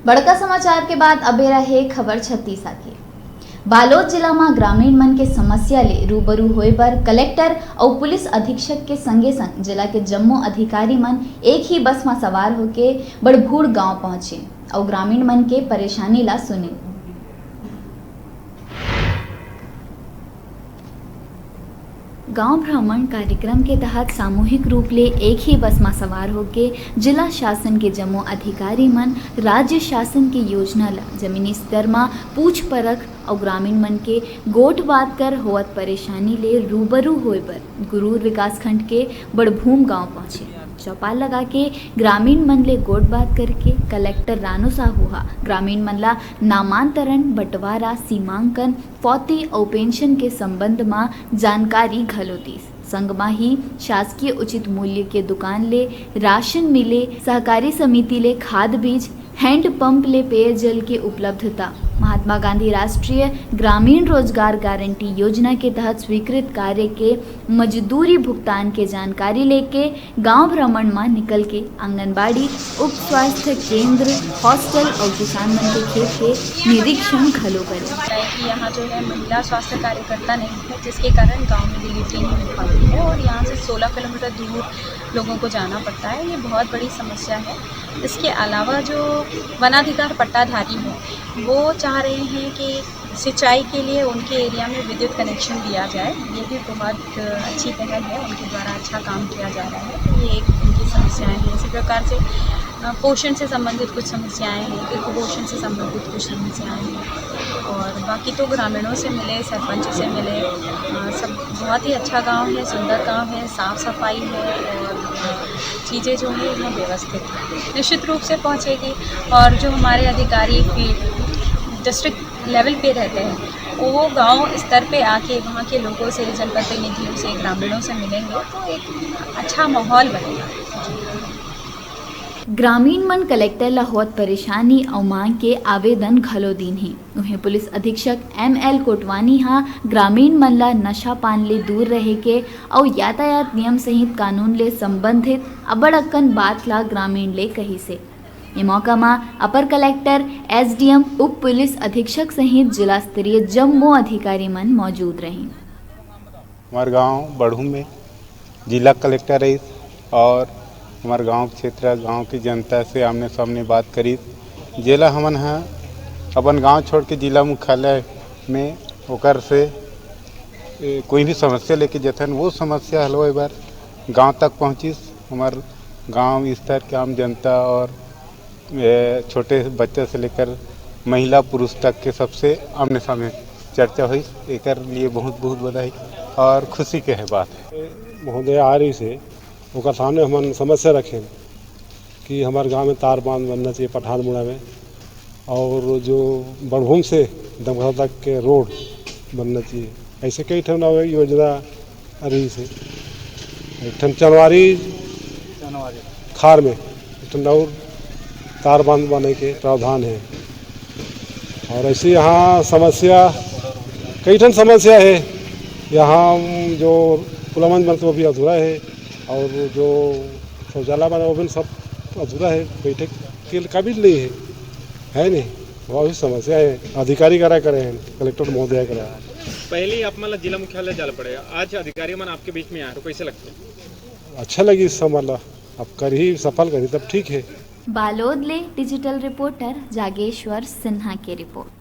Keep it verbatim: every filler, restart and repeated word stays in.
बड़का समाचार के बाद अब बेरा हे खबर छत्तीसा के। बालोद जिला म ग्रामीण मन के समस्या ले रूबरू होए बर कलेक्टर अउ पुलिस अधीक्षक के संगे-संग जिला के जम्मो अधिकारी मन एक ही बस म सवार होके बड़भूड़ गांव पहुंचिन अउ ग्रामीण मन के परेशानी ला सुनिन। गांव भ्रमण कार्यक्रम के तहत सामूहिक रूप ले एक ही बस म सवार होके जिला शासन के जम्मो अधिकारी मन राज्य शासन के योजना ल जमीनी स्तर म पूछ परख अउ ग्रामीण मन के गोठ बात कर होवत परेशानी ले रूबरू होए बर गुरूर विकासखंड के बड़भूम गांव पहुंचे। चौपाल लगा के ग्रामीण मन ले गोठ बात करके कलेक्टर रानू साहू ह ग्रामीण मन ला नामांतरण, बंटवारा, सीमांकन, फौती अउ पेंशन के संबंध म जानकारी घलो दीस। संग म ही शासकीय उचित मूल्य के दुकान ले राशन मिले, सहकारी समिति ले खाद बीज, हैंडपंप ले पेयजल के उपलब्धता, महात्मा गांधी राष्ट्रीय ग्रामीण रोजगार गारंटी योजना के तहत स्वीकृत कार्य के मजदूरी भुगतान के जानकारी लेके गांव भ्रमण म निकल के आंगनबाड़ी, उप स्वास्थ्य केंद्र, हॉस्टल अउ किसान मन के खेत के निरीक्षण घलो करे। बताया कि यहाँ जो है महिला स्वास्थ्य कार्यकर्ता नहीं है, जिसके कारण गांव में डिलीवरी नहीं हो पाती है और यहाँ से सोलह किलोमीटर दूर लोगों को जाना पड़ता है। ये बहुत बड़ी समस्या है। इसके अलावा जो वनाधिकार पट्टाधारी हैं, वो चाह रहे हैं कि सिंचाई के लिए उनके एरिया में विद्युत कनेक्शन दिया जाए। ये भी बहुत अच्छी पहल है, उनके द्वारा अच्छा काम किया जा रहा है। तो ये एक उनकी समस्याएं हैं। इसी प्रकार से अ, पोषण से संबंधित कुछ समस्याएं हैं, फिर कुपोषण से संबंधित कुछ समस्याएं हैं। और बाकी तो ग्रामीणों से मिले, सरपंच से मिले, अ, सब बहुत ही अच्छा गांव है, सुंदर गांव है, साफ सफाई है और चीज़ें जो है यहाँ व्यवस्थित है, निश्चित रूप से पहुँचेगी। और जो हमारे अधिकारी फील्ड डिस्ट्रिक्ट लेवल पे रहते हैं, वो गांव स्तर पे आके वहाँ के लोगों से, जनप्रतिनिधियों से, ग्रामीणों से मिलेंगे तो एक अच्छा माहौल बनेगा। ग्रामीण मन कलेक्टर ल होवत परेशानी अउ मांग के आवेदन घलो दीन हे। उहें, पुलिस अधीक्षक एम एल कोटवानी ह ग्रामीण मन ल नशा पान ले दूर रहे के अउ यातायात नियम सहित कानून ले संबंधित अबड़ अकन बात ल ग्रामीण ले कहिस हे। ए मौका म अपर कलेक्टर, एसडीएम, उप पुलिस अधीक्षक सहित जिला स्तरीय जम्मो अधिकारी मन मौजूद रहिन। हमारे गांव बड़हूम में जिला कलेक्टर रहिस और हमारे गांव के क्षेत्र, गांव की जनता से आमने सामने बात करिस, जेला हमन ह अपन गांव छोड़ के जिला मुख्यालय में ओकर से, ए, कोई भी समस्या लेके जथन, वो समस्या हल होए बर गांव तक पहुंचिस। हमार गांव स्तर के आम जनता और ए, छोटे बच्चा से लेकर महिला पुरुष तक के सबसे आमने सामने चर्चा होइस। एकर लिए बहुत बहुत बधाई और खुशी के है बात है। महोदय आ रहिस हे, ओकर सामने हमन समस्या रखेन कि हमार गांव में तार बांध बनना चाहिए पठान मुड़ा में, और जो बड़हूम से दमकसा तक के रोड बनना चाहिए। ऐसे कई ठन और योजना रहिस हे। एक ठन चनवारी खार में एक ठन और तार बांध बने के प्रावधान है। और ऐसे यहाँ समस्या, कई ठन समस्या है। यहाँ जो पुलमंज बनते, वो भी अधूरा है, और जो शौचालय बना, वो भी सब अधूरा है, बैठे के काबिल नहीं है, है नहीं, बहुत ही समस्या है। अधिकारी करा करे हैं, कलेक्टर महोदय करा। पहले ही आप मतलब जिला मुख्यालय जाना पड़ेगा, आज अधिकारी मन आपके बीच में आए, तो कैसे लगता है? अच्छा लगी, इस मतलब अब कर ही सफल करी, तब ठीक है। बालोद ले डिजिटल रिपोर्टर जागेश्वर सिन्हा के रिपोर्ट।